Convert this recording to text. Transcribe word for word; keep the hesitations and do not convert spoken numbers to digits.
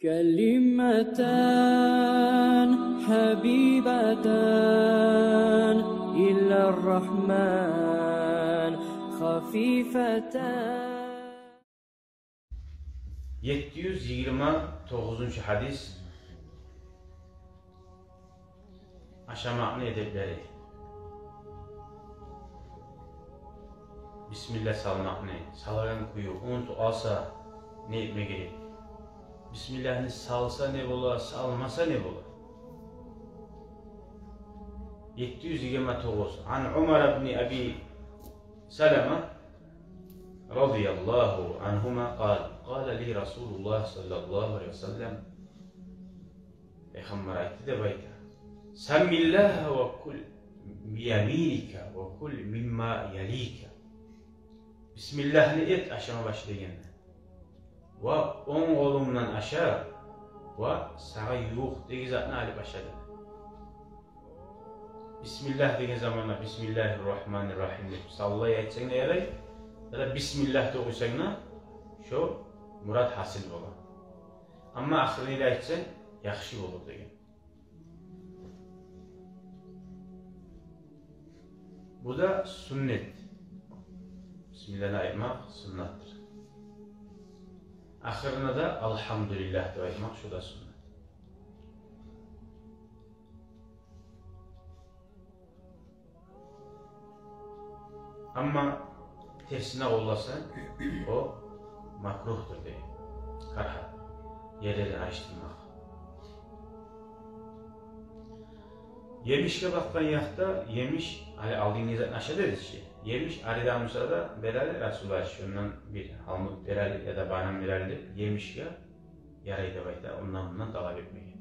كلمتان حبيبتان إلى الرحمن خفيفتان. Етти юз йигирма тогъузунчу гьадис. Ашамакъны эдеплери. Бисмилла салмакъны, салагъан кюю, унутуп къалса, не этме герек? Бисмилланы салса не бола, салмаса не бола? Етти юз йигирма тогъуз. عن عمر بن أبي سلمة رضي الله عنهما قال: قال لي رسول الله صلى الله عليه وسلم. Пайхаммар айтды деп айта: سم الله وكل بيمينك وكل مما يليك. Бисмилланы эт ашама башлагъанда. Ва онг къолунгдан аша, ва сагъа ювукъдагъы затны алып аша, деди. Бисмилла деген заманда بسم الله الرحمن الرحيم деп савлай айтсанг да ярай, яда бисмилла деп къойсанг да, шо мурат гьасил бола. Амма ахырына айтсанг, яхшы болур деген. Бу да суннат. Бисмилланы айтмакъ суннатдыр. Ахырына да алгьамдулиллагь деп айтмакъ, шо да суннат. Амма терсине къолласа, о макругьдур дей. Карагьат. Ерлерин алышдырмакъ. Емишге бакъгъан якъда, емиш, гьали алдынгъы затны аша дедик чи. Емиш аридан буса да берели, Расулуллагь шондан бир гьалмут берели яда банан берели деп, емишге ярай деп айта, ондан-мундан талап этмеге.